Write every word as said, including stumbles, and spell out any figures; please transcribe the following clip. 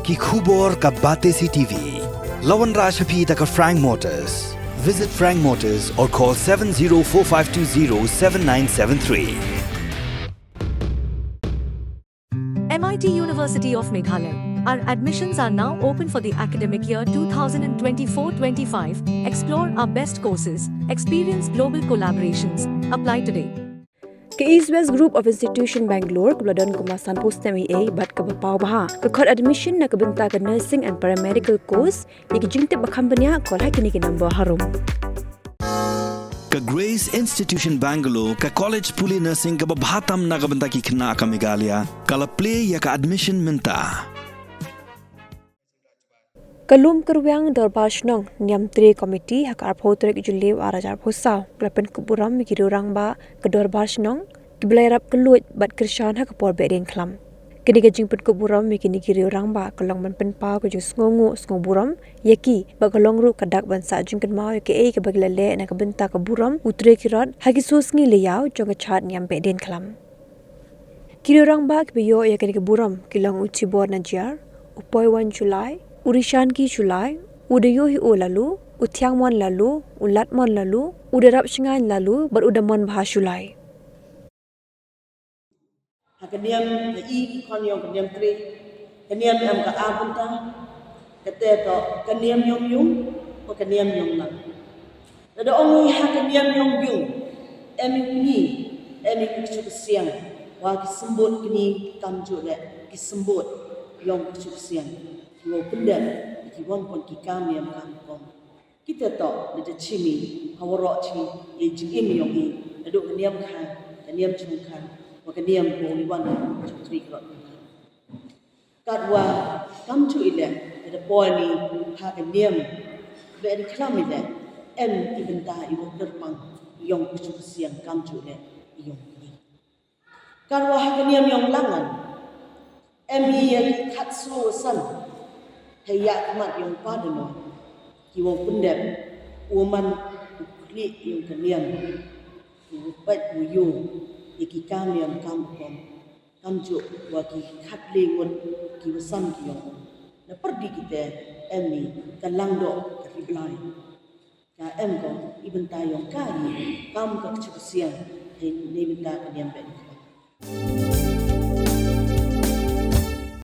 Ki khubor ka Batesi T V. La wanrah sha phi da ka Frank Motors. Visit Frank Motors or call seven zero four five two zero seven nine seven three. M I T University of Meghalaya. Our admissions are now open for the academic year two thousand twenty-four twenty-five. Explore our best courses, experience global collaborations. Apply today. Ka East West Group of Institution Bangalore kaba la don kumba sanphew snem eiei bad kaba paw bha ka khot admission na ka bynta ka nursing and paramedical course. Ïa ki jingtip ba kham bniah, call ha kine ki number harum. Ka Grace Institution Bangalore, ka college pule nursing kaba bha tam na ka bynta ki khynnah ka Meghalaya, ka la plie ïa ka admission mynta. Ka Lum Kyrwiang Dorbar Shnong Niam Tre Committee ha ka arphew tarik Jylliew ar hajar arphew saw ka la pynkup burom ïa ki riew rangbah ka Dorbar Shnong kiba la ïarap kylluid bad kyrshan ha ka por behdien khlam. Kane ka jingpynkup burom ïa kine ki riew rangbah ka long ban pynpaw ka jingsngewnguh sngewburom ïa ki bad ka long ruh ka dak ban sah jingkynmaw ïa kaei kaba ki la leh na ka bynta ka burom u trai ki rot ha ki soo sngi lyiaw jong ka jhat niam behdien khlam. Ki riew rangbah kiba ïoh ïa kane ka burom ki long u Chibor Najiar, u Poiwan Shullai, u Rishanki Shullai, u Dayohio Laloo, u Thiangmon Laloo, u Latmon Laloo, u Darapshngaiñ Laloo bad u Damonbha Shullai. Ha ka niam, ka i ki khon ïong ka niam Tre, ka niam em ka ar bynta, kata toh ka niam ïong ïung, ka niam ïong lang. Lada ong ngi ha ka niam ïong ïung, em i ngi, em i ka kjut ka siang, wa ki symbud kini kam ju leh, ki symbud ïong ka kjut ka siang, ki wow pyndep, ki wan pon ki kam niam kam kong. Kita toh, da jachimi, ha waroh chi, ïa jingim ïong i, naduh ka niam khan, ka niam chong khan, wa ka niam bong liwan, chong tri krot. Katwa, kam ju i leh, da poi ni, ha ka niam, behdien khlam i leh, em i bynta i wa kyrpang, ïong ka kjut ka siang kam ju leh, ïong i. Katwa ha ka niam ïong langan, em i ïa ki khatsoo san, hei ïa khmat ïong pa da noi, ki wow pyndep, u man, u khlieh ïong ka niam, u pait u ïu, ïa ki kam niam kam kong, kam ju wa ki khatlei ngut, ki wa san ki ïong. Na pyrdi kita, em i, ka langdoh, ka ri Blai. Ka em ko, i bynta ïong ka i, kam ka kjut ka siang, hei, nei bynta ka niam behdien khlam.